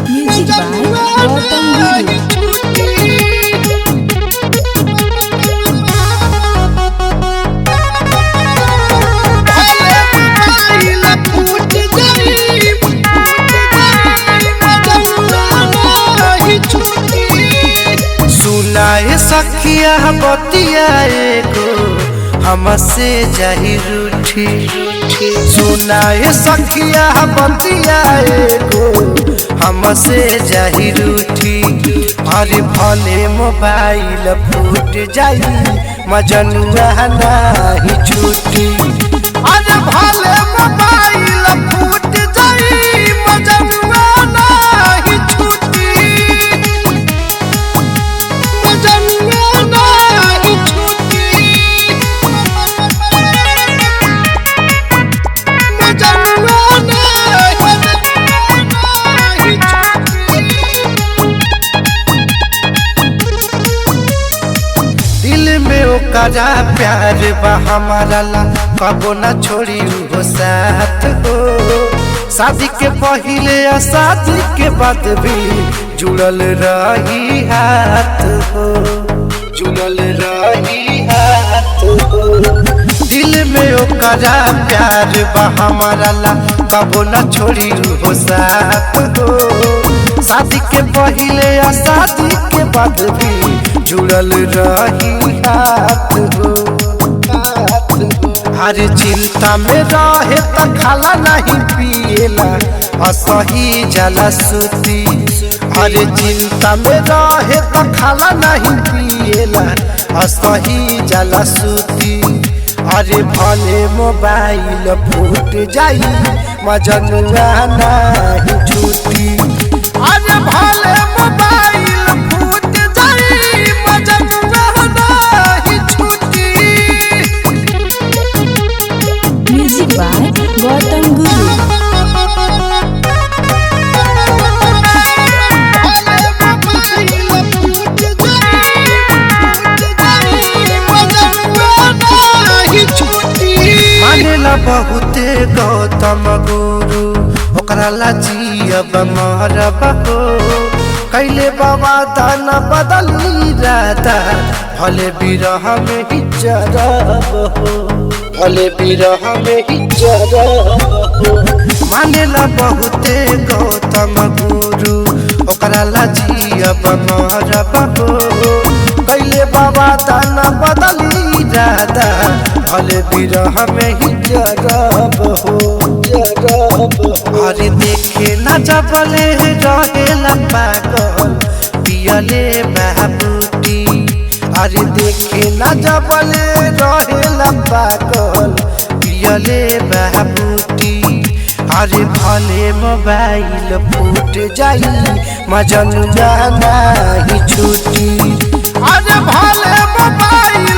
Music by Gautam Guru. सुनाए सखिया बतिया एगो हमसे जाही रूठी। सुनाए सखिया बतिया एगो हमसे जाही रूठी। अरे भले मोबाइल फूट जाई मजनुआ नाही छूटी। अरे भले मोबाइल फूट जाई मजनुआ नाही छूटी। दिल में ओकरा प्यार बा हमारा ला कबो ना छोड़ी हो साथ हो। शादी के पहले आ शादी के बाद भी जुड़ल रही हाथ हो, जुड़ल रही हाथ हो। दिल में ओकरा प्यार बा हमारा ला कबो ना छोड़ी हो साथ हो। शादी के पहले आ शादी के बाद भी जुड़ल रही हाथ हो। हर चिंता में रहे त खाला नहीं पिएला असही जाला सुती। हर चिंता में रहे त खाला नहीं पिएला असही जाला सुती। अरे भले मोबाइल फूट जाई मजनुआ नहीं छूटी। अरे भले मोबाइल फूट जाई मजनुआ नहीं छूटी। Music by Gautam Guru. मानेला बहुते गौतम गुरु ओकरा ला जियब मरब हो। कैले बाबा दाना बदली राता भले बिरह में ही जरब हो, भले बिरह में ही जरब हो। मानेला बहुते गौतम गुरु ओकरा ला जियब मरब हो। कैले बाबा दाना बदली राता भले बिरह में ही जरब हो, जरब हो। अरे देखे ना जबले रहेला पागल पियले बाबूटी। अरे देखे ना जबले रहेला पागल पियले बाबूटी। अरे भले मोबाइल फूट जाई मजनुआ नहीं छूटी। अरे भले मोबाइल